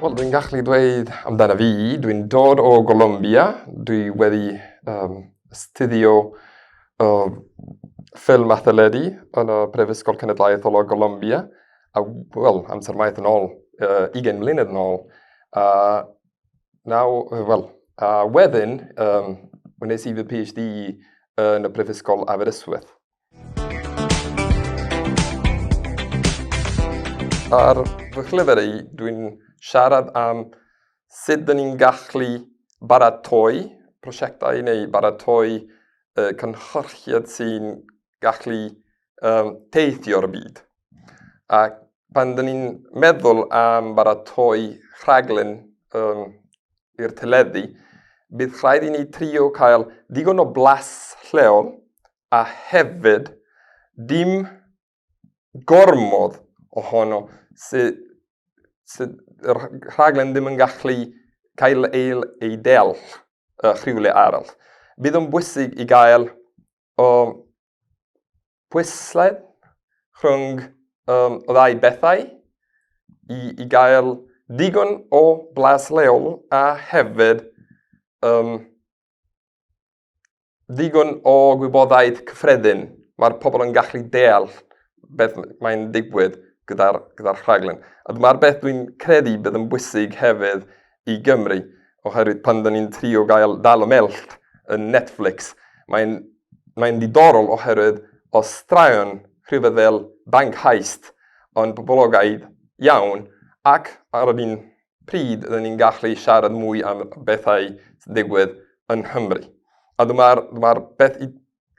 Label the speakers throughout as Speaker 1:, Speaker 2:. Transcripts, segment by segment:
Speaker 1: Wel, dwi'n gallu dweud amdano fi, dwi'n dod o Golombia, dwi wedi um, astudio uh, ffilm a theledu yn y Prifysgol Cenedlaethol o Golombia, a, wel, amser maith yn ôl, uh, 20 mlynedd yn ôl. Uh, naw, wel, a wedyn, um, wnes i fy PhD yn y Prifysgol Aberystwyth. Ar fy llyfr i, dwi'n siarad am sut dyn ni'n gallu baratoi prosiectau neu baratoi uh, cynhyrchiad sy'n gallu um, teithio'r byd. A pan dyn ni'n meddwl am baratoi rhaglen um, i'r teledu, bydd rhaid i ni trio cael digon o blas lleol a hefyd dim gormod ohono sydd sy, yr rhaglen ddim yn gallu cael ei, ei deall uh, rhywle arall. Bydd yn bwysig i gael o pwysled rhwng um, y ddau bethau i, i gael digon o blas leol a hefyd um, ddigon o gwybodaeth cyffredin. Mae'r pobl yn gallu deall beth mae'n digwydd gyda'r gyda rhaglen. A dyma'r beth dwi'n credu bydd yn bwysig hefyd i Gymru, oherwydd pan dyn ni'n trio gael dal y mellt yn Netflix, mae'n mae diddorol oherwydd o straeon rhywbeth fel Bank Heist yn poblogaidd iawn ac ar yr un pryd ydyn ni'n gallu siarad mwy am bethau sy'n digwydd yng Nghymru. A dyma'r dyma beth i,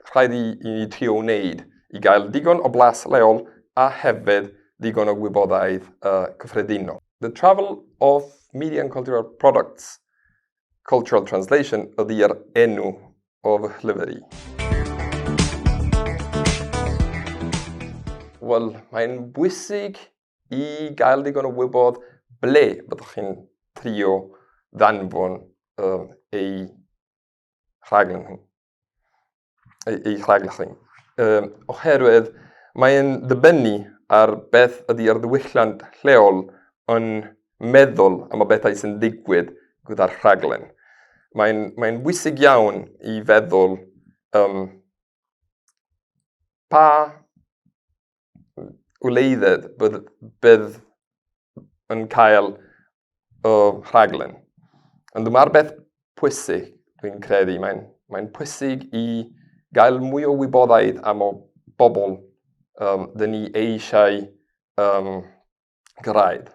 Speaker 1: rhaid i, i ni trio wneud, i gael digon o blas leol a hefyd digon o gwybodaeth uh, cyffredinol. The Travel of Media and Cultural Products Cultural Translation ydy'r enw o fy llyfr i. Wel, mae'n bwysig i gael digon o wybod ble byddwch chi'n trio ddanfon um, ei rhaglen nhw. Ei, ei rhaglen chi. Um, oherwydd mae'n dibynnu ar beth ydy'r ddiwylliant lleol yn meddwl am y bethau sy'n digwydd gyda'r rhaglen. Mae'n mae bwysig iawn i feddwl um, pa wleidydd bydd, bydd yn cael y rhaglen. Ond dyma'r beth pwysig, dwi'n credu. Mae'n mae pwysig i gael mwy o wybodaeth am o bobl um, dyn ni eisiau um, gyrraedd.